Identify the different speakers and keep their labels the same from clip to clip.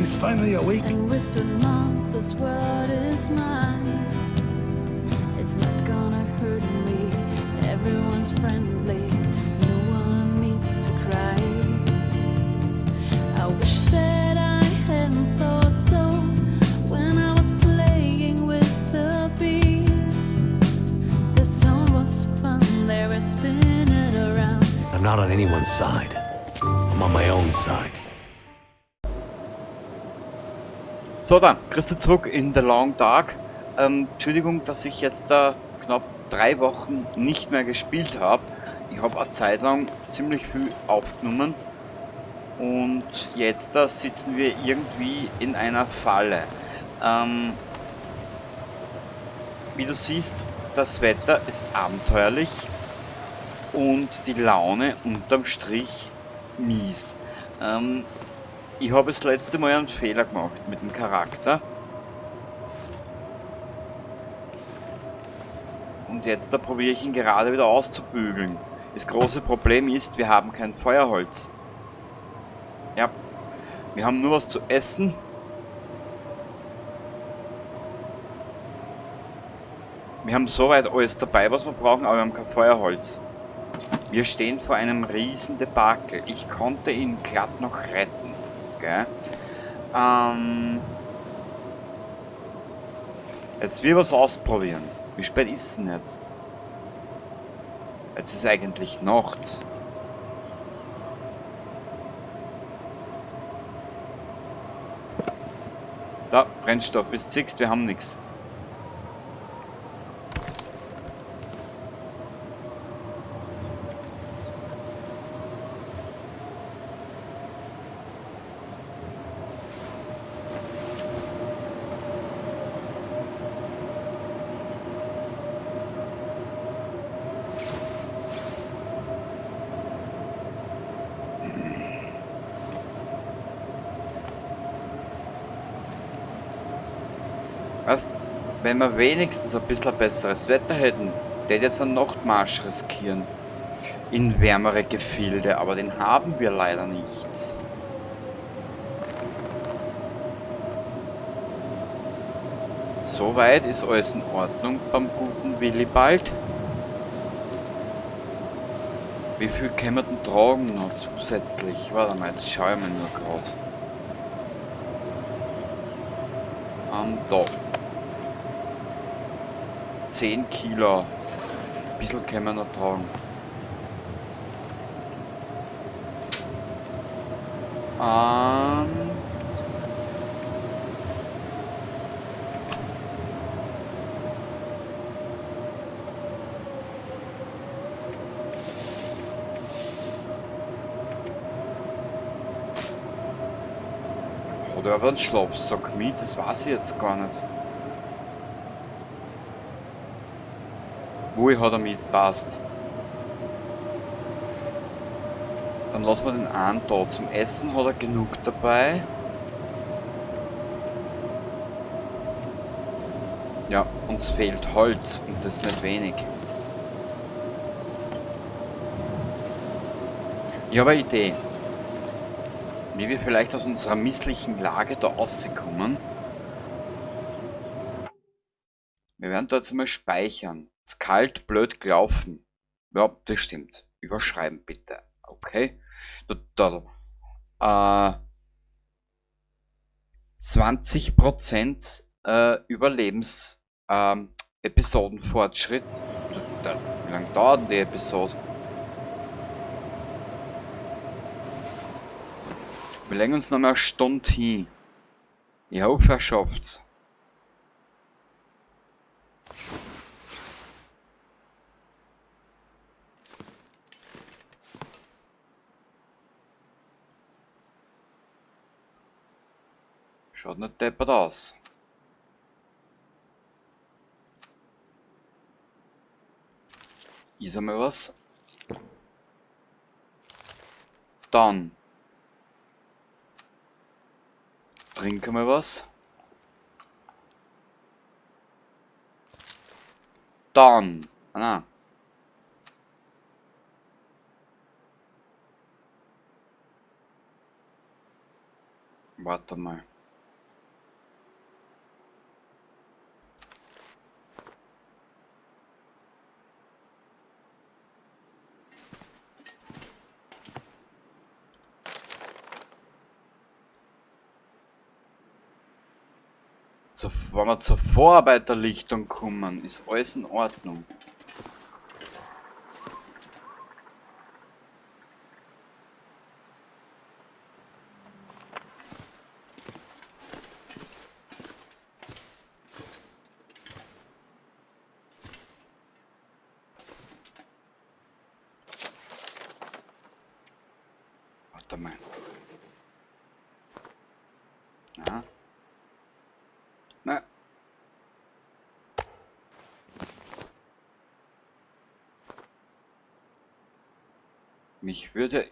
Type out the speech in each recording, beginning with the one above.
Speaker 1: He's finally awake.
Speaker 2: And whispered, Mom, this world is mine. It's not gonna hurt me. Everyone's friendly. No one needs to cry. I wish that I hadn't thought so when I was playing with the bees. The sun was fun, they were spinning around.
Speaker 3: I'm not on anyone's side. I'm on my own side.
Speaker 4: So dann, Christa zurück in The Long Dark. Entschuldigung, dass ich jetzt da knapp 3 Wochen nicht mehr gespielt habe. Ich habe eine Zeit lang ziemlich viel aufgenommen. Und jetzt da sitzen wir irgendwie in einer Falle. Wie du siehst, das Wetter ist abenteuerlich und die Laune unterm Strich mies. Ich habe das letzte Mal einen Fehler gemacht mit dem Charakter. Und jetzt da probiere ich ihn gerade wieder auszubügeln. Das große Problem ist, wir haben kein Feuerholz. Ja, wir haben nur was zu essen. Wir haben soweit alles dabei, was wir brauchen, aber wir haben kein Feuerholz. Wir stehen vor einem riesen Debakel. Ich konnte ihn glatt noch retten. Gell? Jetzt will ich was ausprobieren. Wie spät ist denn jetzt? Jetzt ist eigentlich Nacht. Da, Brennstoff, bis siehst, wir haben nix. Weißt, wenn wir wenigstens ein bisschen besseres Wetter hätten, der hätte jetzt einen Nachtmarsch riskieren in wärmere Gefilde, aber den haben wir leider nicht. Soweit ist alles in Ordnung beim guten Willibald. Wie viel können wir denn tragen noch zusätzlich? Warte mal, jetzt schau ich mal nur grad. Da. 10 Kilo. Ein bisschen können wir noch tragen. Hat er aber einen Schlafsack mit? Das weiß ich jetzt gar nicht. Wo ich hat er mit, passt. Dann lassen wir den einen da. Zum Essen hat er genug dabei. Ja, uns fehlt Holz und das nicht wenig. Ich habe eine Idee. Wie wir vielleicht aus unserer misslichen Lage da rauskommen. Wir werden da jetzt einmal speichern. Ist kalt, blöd gelaufen. Ja, das stimmt. Überschreiben bitte. Okay. Da, da. 20% Überlebens- Episodenfortschritt. Wie lange dauert denn die Episode? Wir legen uns noch mal eine Stunde hin. Ich hoffe, er schafft's. Schaut nicht deppert aus. Ist einmal was. Dann trinken wir was. Dann. Ah, nein. Warte mal. Wenn wir zur Vorarbeiterlichtung kommen, ist alles in Ordnung. Warte mal. Ja. Na. Mich würde...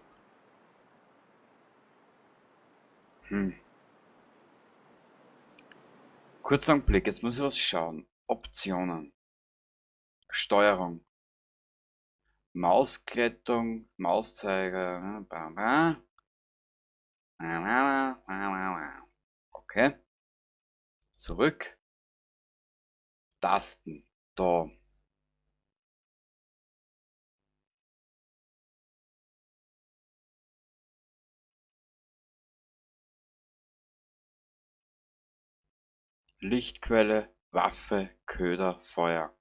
Speaker 4: Kurzer Augenblick, jetzt muss ich was schauen. Optionen. Steuerung. Mausklettung, Mauszeiger, bla bla. Okay. Zurück. Tasten. Da. Lichtquelle, Waffe, Köder, Feuer.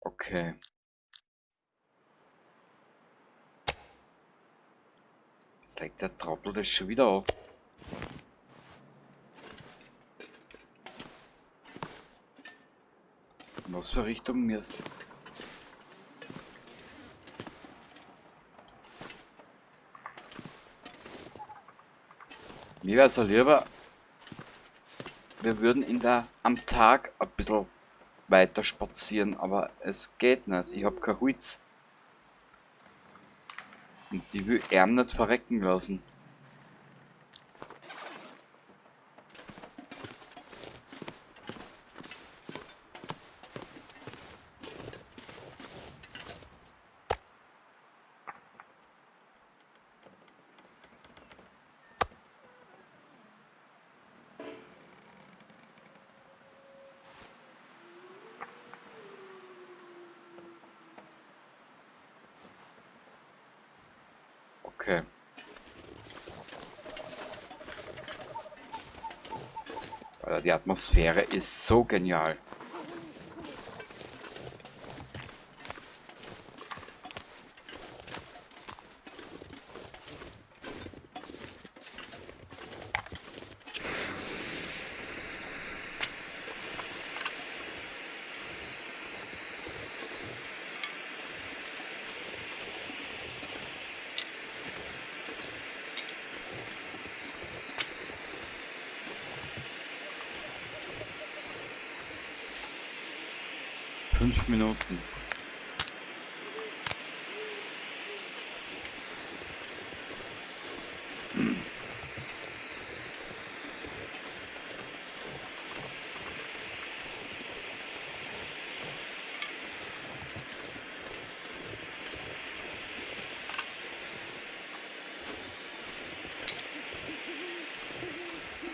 Speaker 4: Okay. Jetzt legt der Trottel das schon wieder auf. In was für Richtung mir ist. Mir wär's ja lieber, wir würden am Tag ein bisschen weiter spazieren, aber es geht nicht. Ich hab kein Holz. Und die will ich ihm nicht verrecken lassen. Okay. Alter, die Atmosphäre ist so genial. 5 Minuten.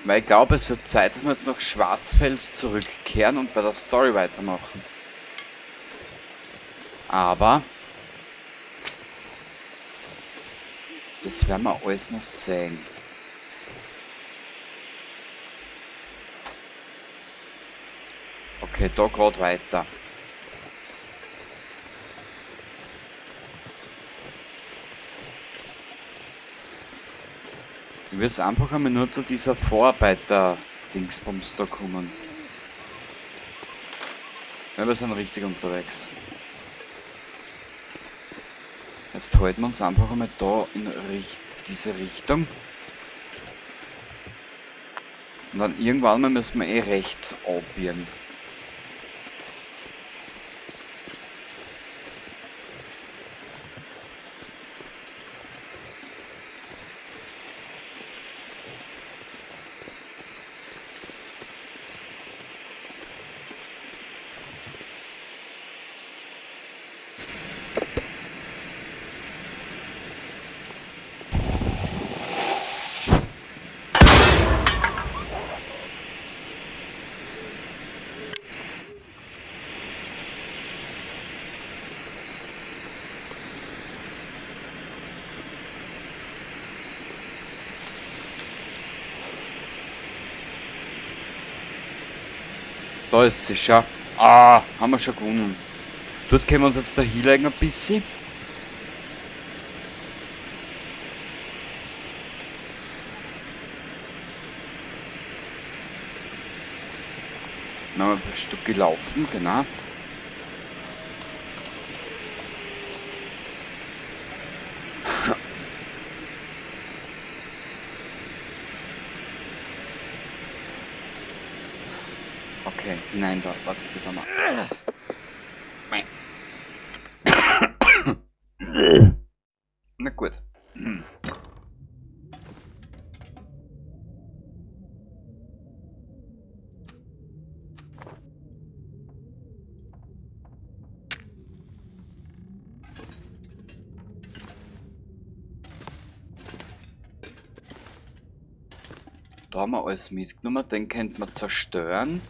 Speaker 4: Weil ich glaube, es wird Zeit, dass wir jetzt nach Schwarzfels zurückkehren und bei der Story weitermachen. Aber das werden wir alles noch sehen. Okay, da grad weiter. Ich will einfach einmal nur zu dieser Vorarbeiter-Dingsbums da kommen. Ja, wir sind richtig unterwegs. Jetzt halten wir uns einfach einmal da in diese Richtung. Und dann irgendwann mal müssen wir eh rechts abbiegen. Da ist sie, schau. Ah, haben wir schon gewonnen. Dort können wir uns jetzt da hinlegen ein bisschen. Noch ein Stück gelaufen, genau. Okay, nein, da, warte bitte mal. Na gut. Da haben wir alles mitgenommen, den könnte man zerstören.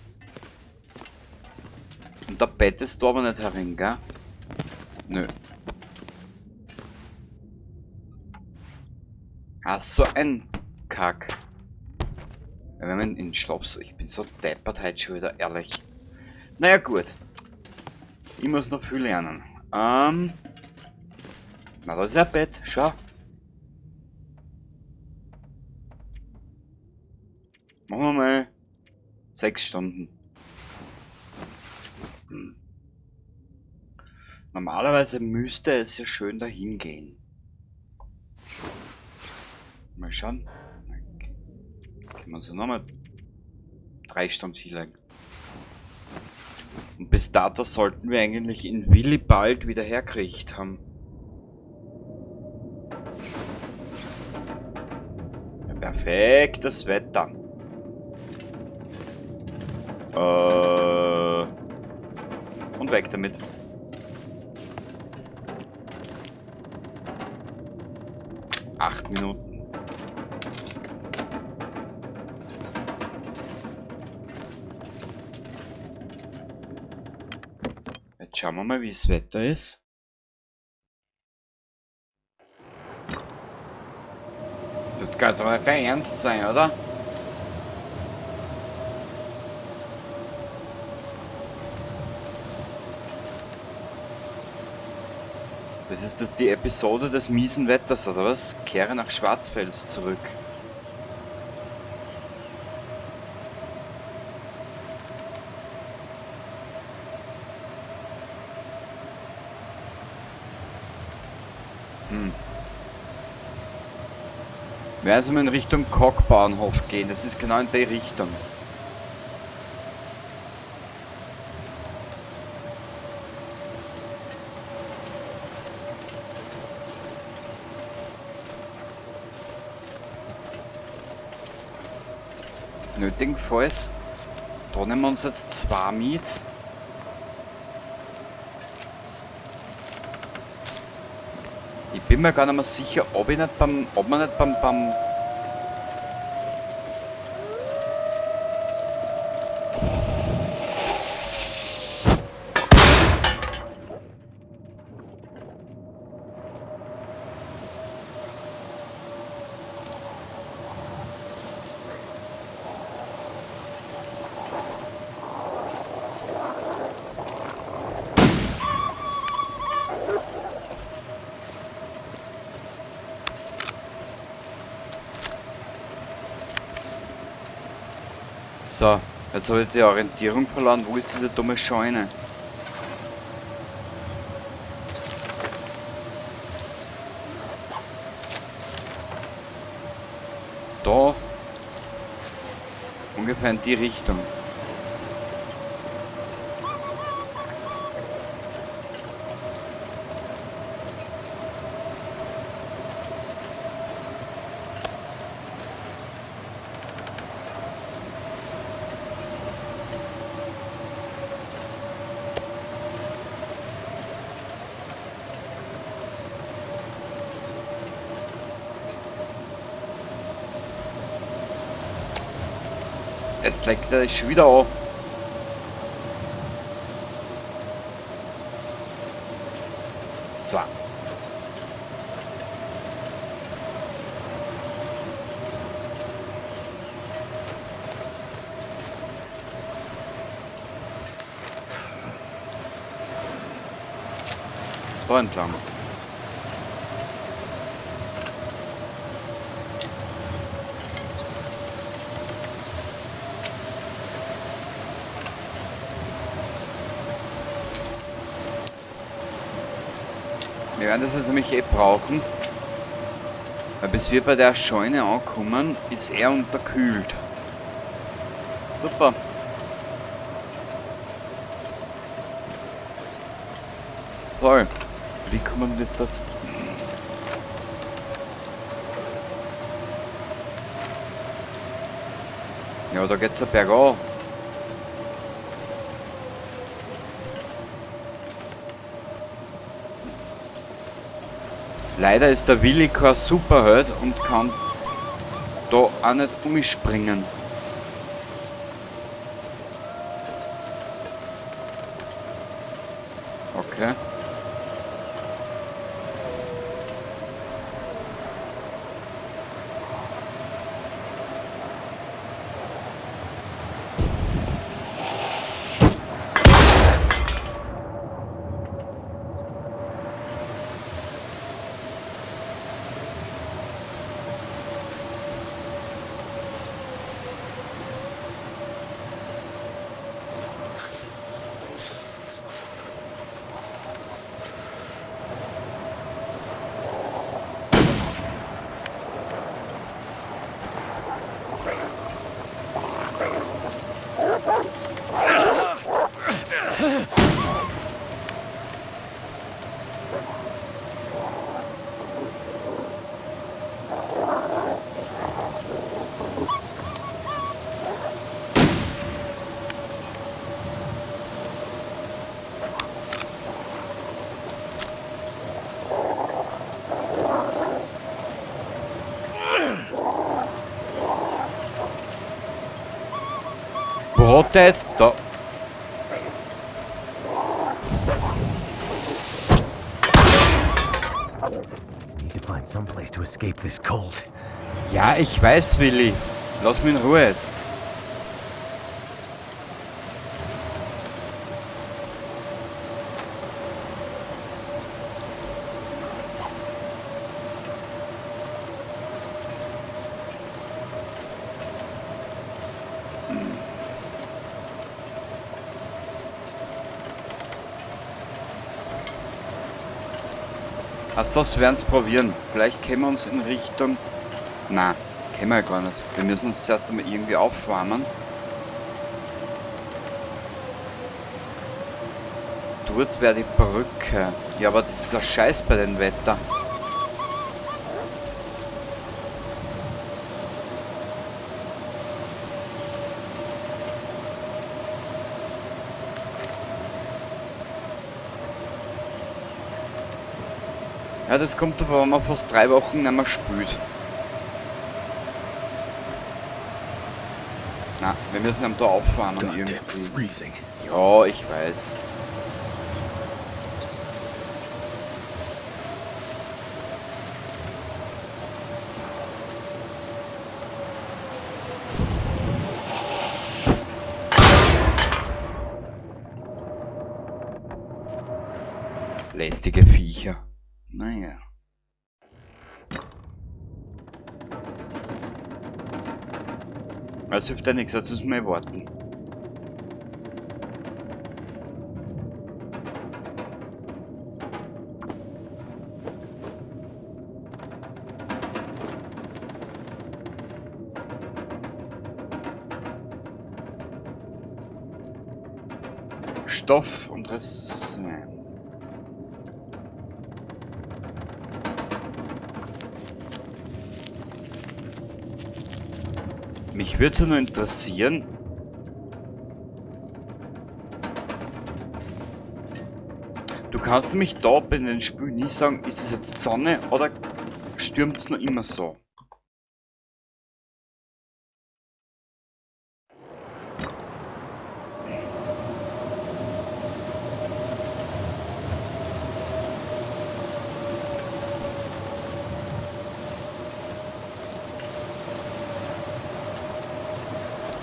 Speaker 4: Und da bettest du aber nicht herin, gell? Nö. Ah, so ein Kack. Ja, wenn man in Schlaps... Ich bin so deppert heute schon wieder, ehrlich. Naja, gut. Ich muss noch viel lernen. Na, da ist ja ein Bett. Schau. Machen wir mal 6 Stunden. Normalerweise müsste es ja schön dahin gehen. Mal schauen. Okay. Können wir uns nochmal 3 Stunden hinlegen. Und bis dato sollten wir eigentlich in Willibald wieder hergekriegt haben. Ja, perfektes Wetter. Und weg damit. 8 Minuten. Jetzt schauen wir mal, wie das Wetter ist. Das kann jetzt aber nicht dein Ernst sein, oder? Das ist die Episode des miesen Wetters, oder was? Kehre nach Schwarzfels zurück. Wir werden mal in Richtung Kockbahnhof gehen. Das ist genau in die Richtung. Nötigenfalls, da nehmen wir uns jetzt 2 mit. Ich bin mir gar nicht mehr sicher, ob ich nicht beim, ob man nicht beim, beim So, jetzt habe ich die Orientierung verloren. Wo ist diese dumme Scheune? Da. Ungefähr in die Richtung. Jetzt leckt er schon wieder an. So. Da entlang. Wir werden das jetzt nämlich eh brauchen. Weil bis wir bei der Scheune ankommen, ist er unterkühlt. Super. Toll. Wie kommen wir das? Ja, da geht's ja bergauf. Leider ist der Willi kein Superheld und kann da auch nicht umspringen. Okay. Wo hat der jetzt da?
Speaker 3: Need to find some place to escape this cold.
Speaker 4: Ja, ich weiß, Willi. Lass mich in Ruhe jetzt. Also das werden sie probieren. Vielleicht können wir uns in Richtung... Na, können wir ja gar nicht. Wir müssen uns zuerst einmal irgendwie aufwärmen. Dort wäre die Brücke. Ja, aber das ist ein Scheiß bei dem Wetter. Ja, das kommt aber, wenn man fast 3 Wochen nicht mehr spült. Na, wir müssen ihn da aufwärmen
Speaker 3: Goddamn
Speaker 4: irgendwie.
Speaker 3: freezing.
Speaker 4: Ja, ich weiß. Lästige Viecher. Naja. Also hilft ja nichts, jetzt müssen wir warten. Stoff und Rest. Mich würde es nur interessieren. Du kannst nämlich da bei den Spielen nie sagen, ist es jetzt Sonne oder stürmt's noch immer so?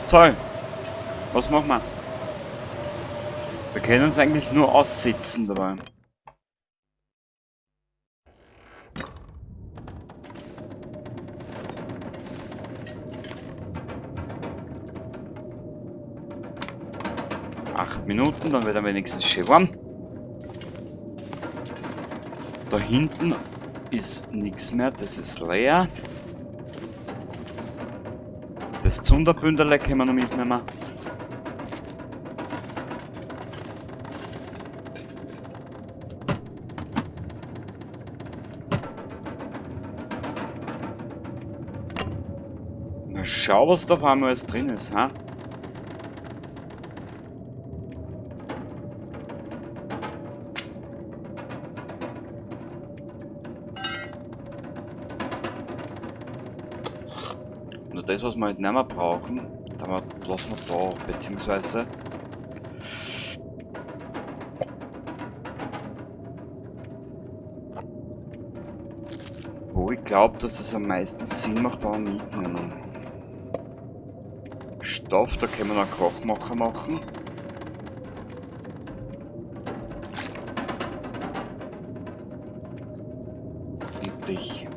Speaker 4: Toll. Was machen wir? Wir können uns eigentlich nur aussitzen dabei. 8 Minuten, dann wird er wenigstens schön warm. Da hinten ist nichts mehr, das ist leer. Das Zunderbünderle können wir noch mitnehmen. Na schau, was da auf einmal alles drin ist, ha? Nur das, was wir halt nicht mehr brauchen, da lassen wir da, beziehungsweise wo ich glaub, dass es am meisten Sinn macht, wenn wir mitnehmen. Stoff, da können wir noch Kochmacher machen. Und dich.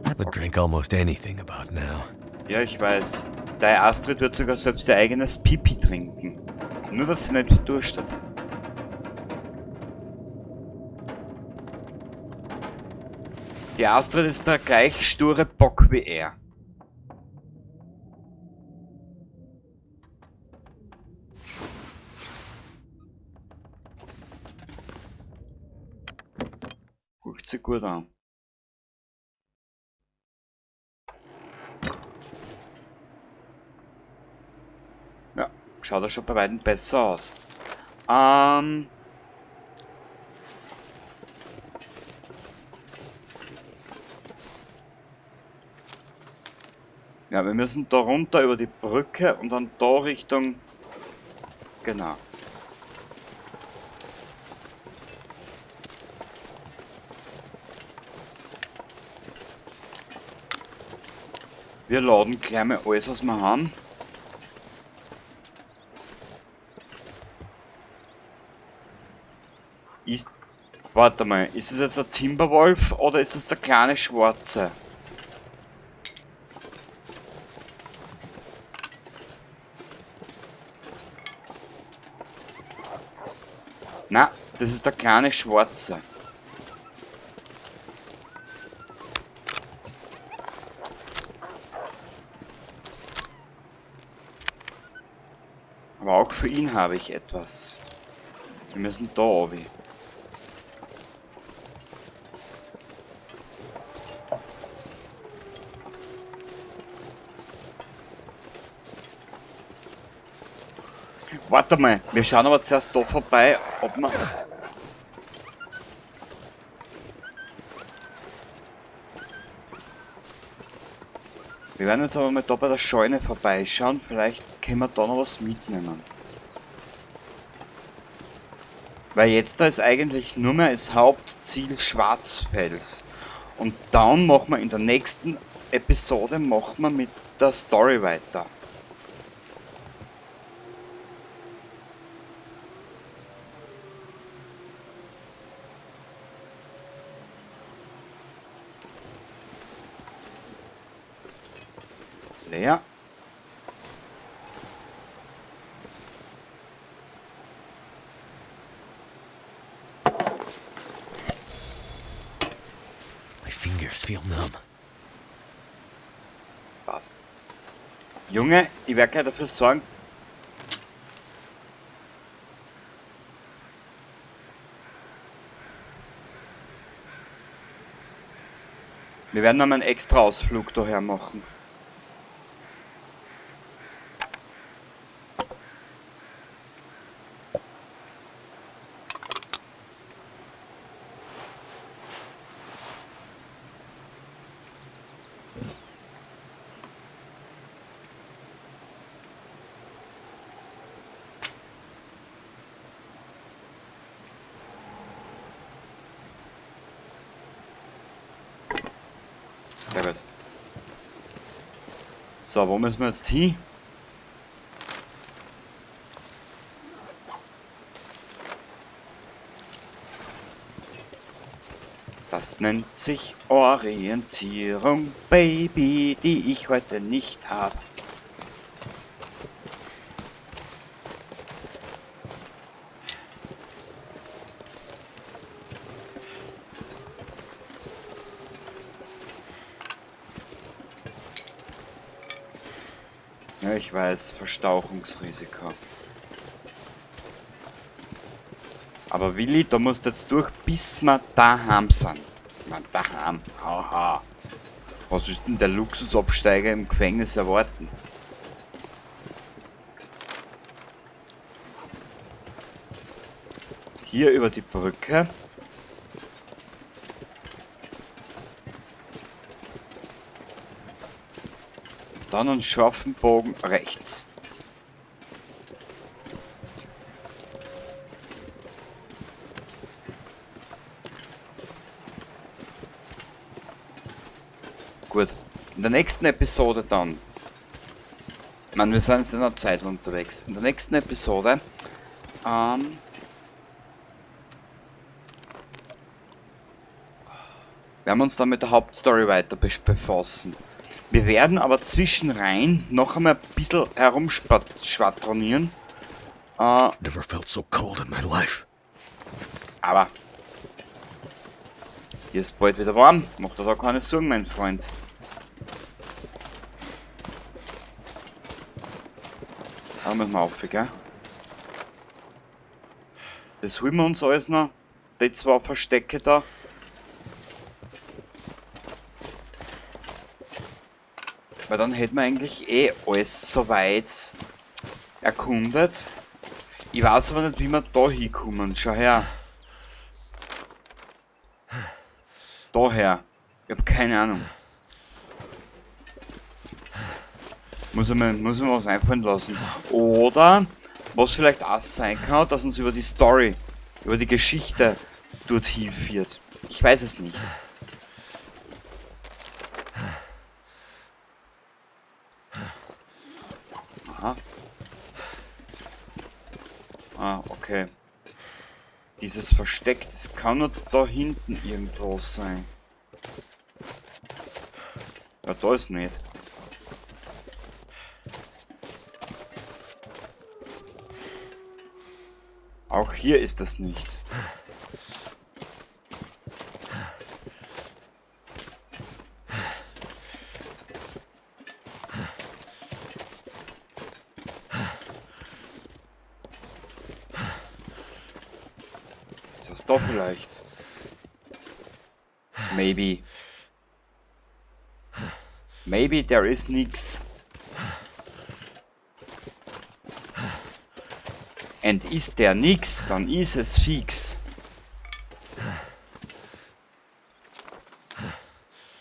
Speaker 3: I would drink almost anything about now.
Speaker 4: Ja, ich weiß. Der Astrid wird sogar selbst ihr eigenes Pipi trinken. Nur, dass sie nicht verdurstet. Die Astrid ist der gleich sture Bock wie er. Guckt sie gut an. Ja, schaut ja schon bei weitem besser aus. Ja, wir müssen da runter über die Brücke und dann da Richtung... Genau. Wir laden gleich mal alles, was wir haben. Warte mal, ist es jetzt der Timberwolf oder ist es der kleine Schwarze? Na, das ist der kleine Schwarze. Aber auch für ihn habe ich etwas. Wir müssen da runter. Warte mal, wir schauen aber zuerst da vorbei, ob wir... Wir werden jetzt aber mal da bei der Scheune vorbeischauen, vielleicht können wir da noch was mitnehmen. Weil jetzt da ist eigentlich nur mehr das Hauptziel Schwarzfels. Und dann machen wir in der nächsten Episode mit der Story weiter. Leer.
Speaker 3: My fingers feel numb.
Speaker 4: Passt. Junge, ich werde gleich dafür sorgen. Wir werden noch mal einen extra Ausflug daher machen. Sehr gut. So, wo müssen wir jetzt hin? Das nennt sich Orientierung, Baby, die ich heute nicht hab. Ja, ich weiß, Verstauchungsrisiko. Aber Willi, da musst du jetzt durch, bis wir daheim sind. Man, daheim. Haha. Was ist denn der Luxusabsteiger im Gefängnis erwarten? Hier über die Brücke. Dann einen scharfen Bogen rechts. Gut. In der nächsten Episode dann. Ich meine, wir sind jetzt in einer Zeit unterwegs. In der nächsten Episode werden wir uns dann mit der Hauptstory weiter befassen. Wir werden aber zwischenrein noch einmal ein bisschen herumschwadronieren.
Speaker 3: Never felt so cold in my life.
Speaker 4: Aber hier ist bald wieder warm. Mach dir da keine Sorgen, mein Freund. Da müssen wir auf, gell? Das holen wir uns alles noch. Die zwei Verstecke da. Weil dann hätten wir eigentlich eh alles soweit erkundet. Ich weiß aber nicht, wie wir da hinkommen. Schau her. Daher. Ich hab keine Ahnung. Muss ich mir was einfallen lassen. Oder, was vielleicht auch sein kann, dass uns über die Story, über die Geschichte dorthin führt. Ich weiß es nicht. Aha. Ah, okay. Dieses Versteck, das kann nur da hinten irgendwo sein. Ja, da ist nicht. Auch hier ist das nicht. Ist das da vielleicht? Maybe. Maybe there is nix. And ist der nix, dann ist es fix.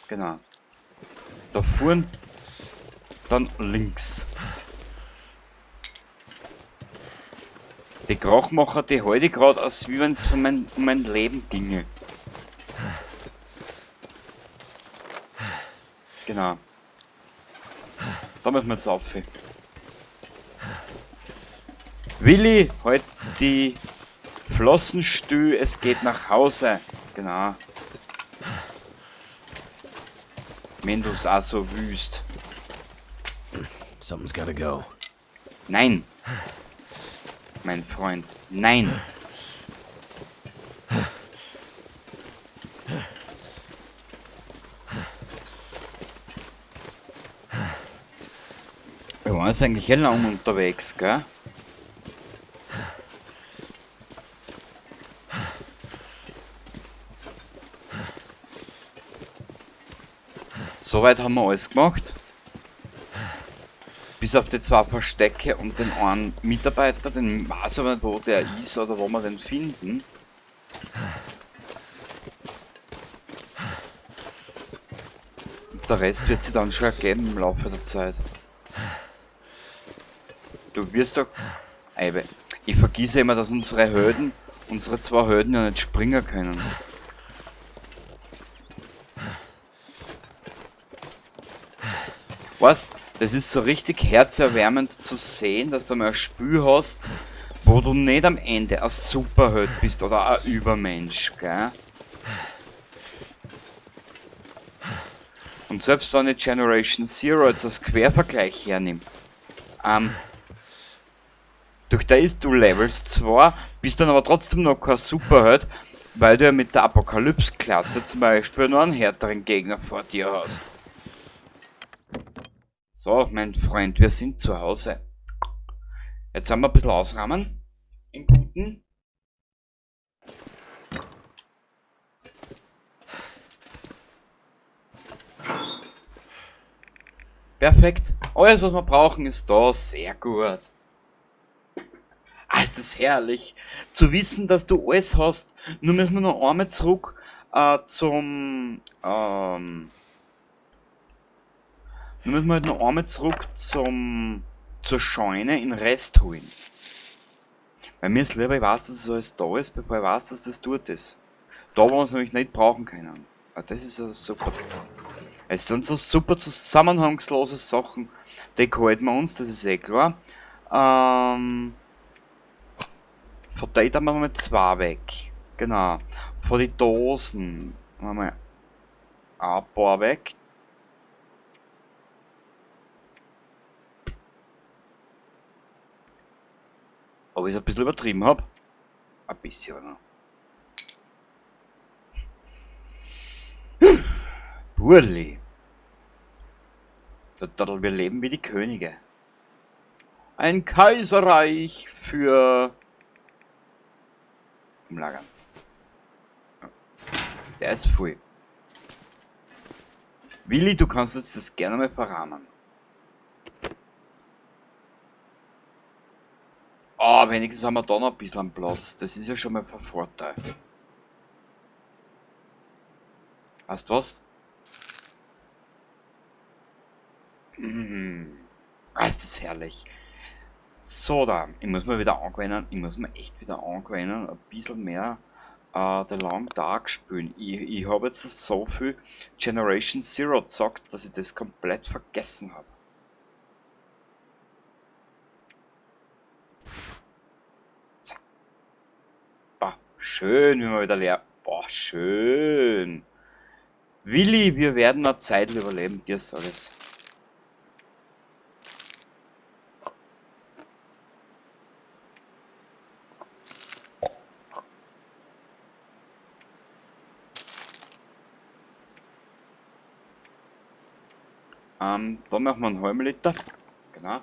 Speaker 4: Genau. Da vorn, dann links. Die Krachmacher, die halte ich grad, als wie wenn's um mein Leben ginge. Genau. Da müssen wir jetzt auf. Willi, halt die Flossen still, es geht nach Hause. Genau. Wenn du's auch so wüsst.
Speaker 3: Something's got to go.
Speaker 4: Nein. Mein Freund, nein. Wir waren jetzt eigentlich eh lang unterwegs, gell? Soweit haben wir alles gemacht. Bis auf die zwei Verstecke und den einen Mitarbeiter, den weiß ich aber nicht, wo der ist oder wo wir den finden. Und der Rest wird sich dann schon ergeben im Laufe der Zeit. Du wirst doch... Eibe. Ich vergesse immer, dass unsere zwei Helden ja nicht springen können. Weißt, das ist so richtig herzerwärmend zu sehen, dass du mal ein Spiel hast, wo du nicht am Ende ein Superheld bist oder ein Übermensch, gell? Und selbst wenn ich Generation Zero jetzt als Quervergleich hernehme, durch das du levelst zwar, bist dann aber trotzdem noch kein Superheld, weil du ja mit der Apokalypse-Klasse zum Beispiel noch einen härteren Gegner vor dir hast. So, mein Freund, wir sind zu Hause. Jetzt haben wir ein bisschen ausrahmen. Im Guten. Perfekt. Alles, was wir brauchen, ist da. Sehr gut. Ah, es ist herrlich. Zu wissen, dass du alles hast. Nur müssen wir noch einmal zurück zum... Nur müssen wir halt noch einmal zurück zur Scheune in Rest holen. Weil mir ist lieber, ich weiß, dass es alles da ist, bevor ich weiß, dass das dort ist. Da, wo wir es nämlich nicht brauchen können. Ah, das ist ja super. Es sind so super zusammenhangslose Sachen. Die halten wir uns, das ist eh klar. Von der haben wir mal 2 weg. Genau. Von den Dosen haben wir ein paar weg. Ob ich's ein bisschen übertrieben hab? Ein bisschen, oder? Burli. Wir leben wie die Könige. Ein Kaiserreich für... Umlagern. Ja. Der ist voll. Willi, du kannst jetzt das gerne mal verrahmen. Ah, wenigstens haben wir da noch ein bisschen einen Platz. Das ist ja schon mal ein Vorteil. Weißt du was? Ah, ist das herrlich. So, da. Ich muss mir wieder angewöhnen. Ich muss mir echt wieder angewöhnen, ein bisschen mehr The Long Dark spielen. Ich habe jetzt so viel Generation Zero gezockt, dass ich das komplett vergessen hab. So. Boah, schön, wie wir wieder leer. Boah, schön. Willi, wir werden eine Zeit überleben, dir sag ich's. Da machen wir einen halben Liter. Genau.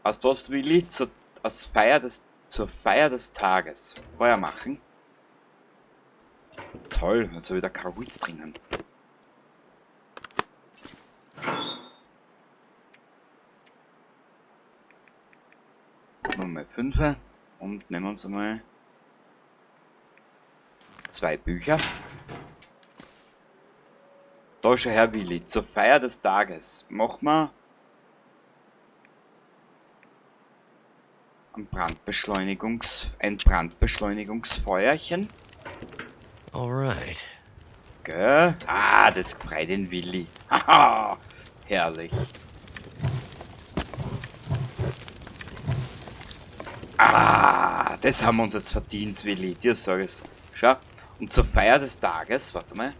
Speaker 4: Weißt du was, Willi? Zur Feier des Tages. Feuer machen. Toll, jetzt hab ich wieder kein Holz drinnen. Machen wir mal 5 und nehmen uns einmal 2 Bücher. Da schau her, Willi, zur Feier des Tages machen wir ein Brandbeschleunigungsfeuerchen.
Speaker 3: Alright.
Speaker 4: Gell? Ah, das freut den Willi. Haha, herrlich. Ah, das haben wir uns jetzt verdient, Willi. Dir sag ich's. Schau. Und zur Feier des Tages, warte mal.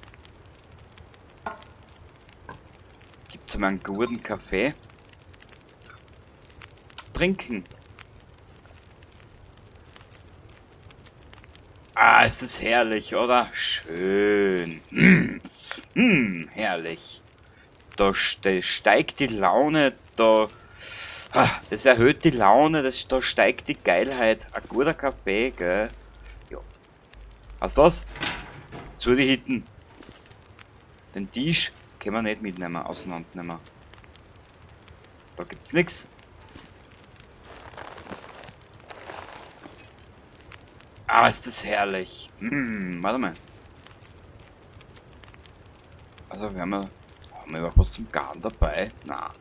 Speaker 4: Gibt's mal einen guten Kaffee? Trinken. Ah, ist das herrlich, oder? Schön. Herrlich. Da steigt die Laune, da... Ah, das erhöht die Laune, da steigt die Geilheit. Ein guter Kaffee, gell? Ja. Hast du das? Zu die Hitten. Den Tisch können wir nicht mitnehmen, auseinandernehmen. Da gibt's nix. Ah, ist das herrlich. Warte mal. Also, wir haben ja, haben wir überhaupt was zum Garn dabei? Na,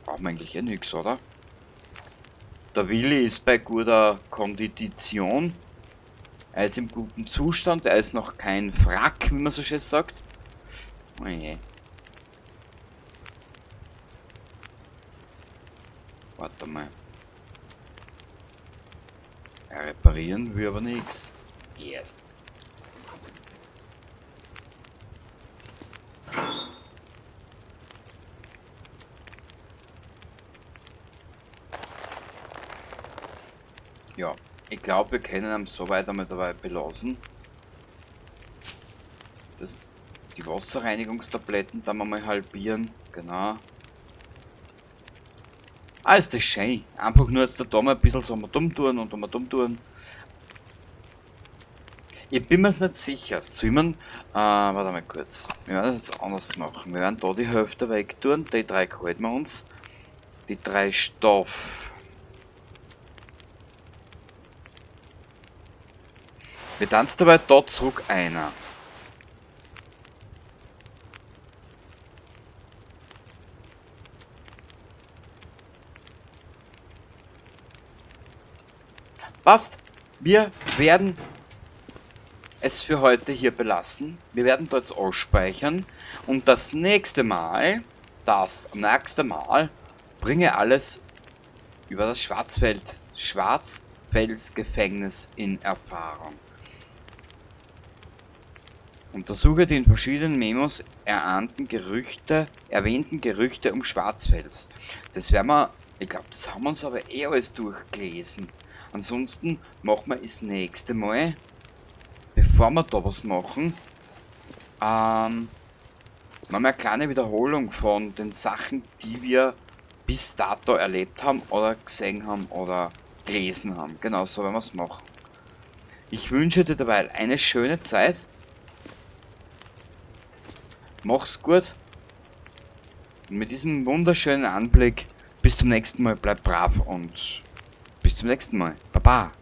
Speaker 4: brauchen wir eigentlich eh nix, oder? Der Willi ist bei guter Kondition. Er ist im guten Zustand. Er ist noch kein Wrack, wie man so schön sagt. Oh je. Warte mal. Ja, reparieren wir aber nix. Yes. Ja, ich glaub, wir können ihn so weit einmal dabei belassen. Die Wasserreinigungstabletten da wir mal halbieren. Genau. Ah, ist das schön. Einfach nur jetzt da mal ein bisschen so mal dumm tun und mal dumm tun. Ich bin mir's nicht sicher. Soll man, warte mal kurz. Wir werden das jetzt anders machen. Wir werden da die Hälfte wegtun. Die drei halten wir uns. Die drei Stoff. Wir tanzen dabei da zurück einer. Passt. Wir werden es für heute hier belassen. Wir werden dort ausspeichern. Und das nächste Mal, bringe alles über das Schwarzfelsgefängnis in Erfahrung. Untersuche die in verschiedenen Memos erwähnten Gerüchte um Schwarzfels. Das werden wir, ich glaub, das haben wir uns aber eh alles durchgelesen. Ansonsten machen wir das nächste Mal, bevor wir da was machen, machen wir eine kleine Wiederholung von den Sachen, die wir bis dato erlebt haben oder gesehen haben oder gelesen haben. Genau so werden wir's machen. Ich wünsche dir dabei eine schöne Zeit. Mach's gut. Und mit diesem wunderschönen Anblick bis zum nächsten Mal. Bleib brav und bis zum nächsten Mal. Baba.